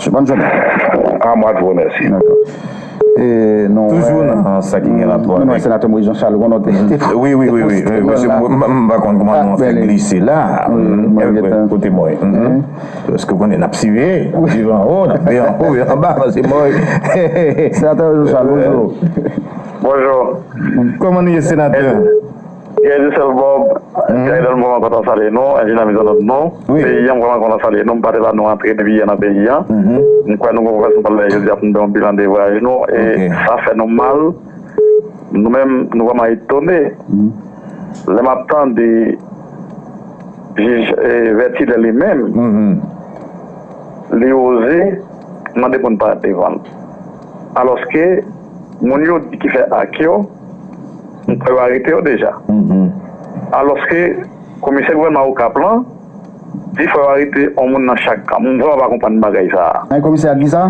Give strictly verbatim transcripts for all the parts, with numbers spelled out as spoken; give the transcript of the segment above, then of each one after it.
Bonne journée. Ah, moi, je vous remercie. Dakò. E, nou, toujou nan sa ki gen rapò avèk. Senatè Moïse Jean Charles, konnen te. Wi, wi, wi, wi. Paske m pa konn kòman nou fè glise la. Kote mwen. Paske konnen n ap siveye, n ap siveye anwo, n ap veye anwo, veye anba, paske mwen. Senatè Jean Charles, bonjou. Bonjou. Kòman nou ye, senatè? Guy Gisèle Bob, direktè, m vrèman kontan salye nou, enjenyè Mizanòt nou. Peyi an, m vrèman kontan salye nou, m pa te la nou antre depi yè nan peyi an. M kwè nou gon pwofesè pale jodi a pou nou fè yon bilan de vwayaj nou, e sa fè nou mal. Nou menm, nou vrèman etone lè m ap tande jij Vètilè li menm, li oze mande pou n parèt devan l. Alòske, moun yo di ki fè ak yo, m kwè yo arete yo deja. Alòske, komisè gouvènman Okap lan di fò yo arete yon moun nan chak kan. M vrèman pa konprann bagay sa a. Komisè a di sa?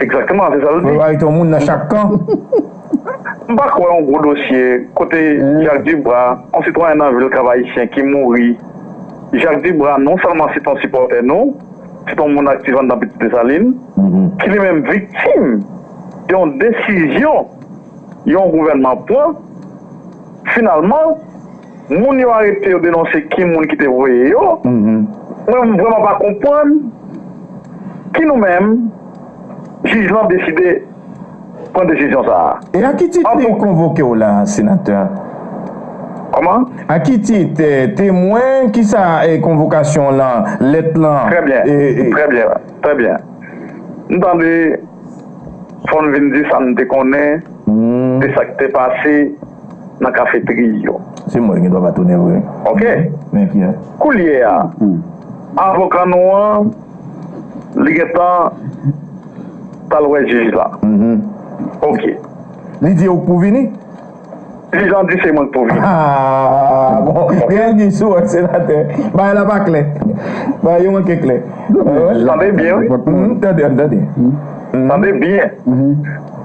Egzakteman, se sa l di. Fò yo arete yon moun nan chak kan. M pa kwè yon gwo dosye kote Jacques Dubras, yon sitwayen nan vil Kap Ayisyen ki mouri. Jacques Dubras non sèlman se t yon sipòtè nou, se t yon moun aktif anndan Pitit Desalin, ki li menm viktim de yon desizyon yon gouvènman pran. Finalman, moun yo arete yo denonse ki moun ki te voye yo. Mwen, m vrèman pa konprann ki nou menm, jij lan deside pran desizyon sa a. E a ki tit li konvoke w la, senatè? Kòman? A ki tit, eh, temwen, ki sa, eh, konvokasyon lan, lèt lan? Trè byen, trè byen, trè byen. M tande fò n vin di sa n te konnen de sa k te pase nan kafeterya yo. Se mwen ki dwa pa tounen vre. Oke. Men ki a? Koulye a, avoka nou an, li gentan t al wè jij la. Oke. Li di ou k pou vini? Jij lan di se mwen k pou vini. Ah, bon. Gen anguy sou wòch, senatè. Bagay la pa klè. Bagay yo manke klè. Tande byen, wi. Tande, tande. Tande byen.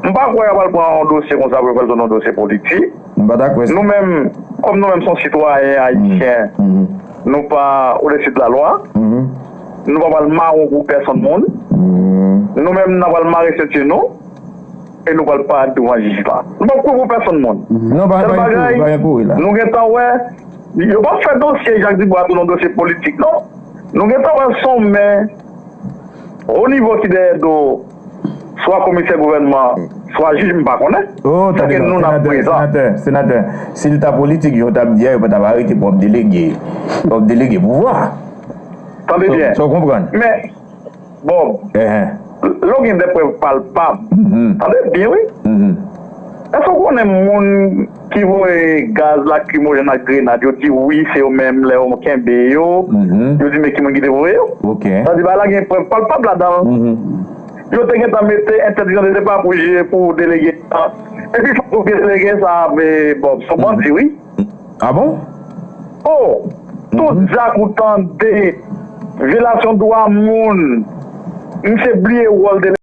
M pa kwè y ap al pran yon dosye konsa pou yo fè l tounen yon dosye politik. M pa ta kwè sa. Nou menm, kòm nou menm se yon sitwayen ayisyen, nou pa odesi de la lwa. Nou pa pral mawon pou pèsonn moun. Nou menm, n a pral mare senti nou e nou pral parèt douvan jij la. Nou p ap kouri pou pèsonn moun. Non, pa, sèl pa gen bagay, kouri, pa gen kouri la. Nou gentan wè, yo p ap fè dosye Jacques Dubras tounen yon dosye politik, non. Nou gentan wè se yon men o nivo ki dèyè do swa komisè gouvènman, swa jij, m pa konnen. Oh, tande, senatè, senatè, senatè, si l ta politik, jan w t ap di a, yo pa t ap arete pwòp delege, pwòp delege pouvwa. Tande byen. Sa w konprann? Men, Bob, lè w gen de prèv palpab, tande byen, wi. Èske w konnen moun ki voye gaz lakrimojèn ak grenad, yo di wi, se yo menm, lè yo kenbe yo, yo di men ki moun ki te voye yo? Sa di bagay la gen prèv palpab ladan l. Yo te gentan mete entèdiksyon de depa pou je-, pou delege a. Epi fòk ou gen delege sa a, Bob, se yon bandi, wi. Ah bon? Oh, tout zak ou tande, vyolasyon dwa moun, misye bliye wòl de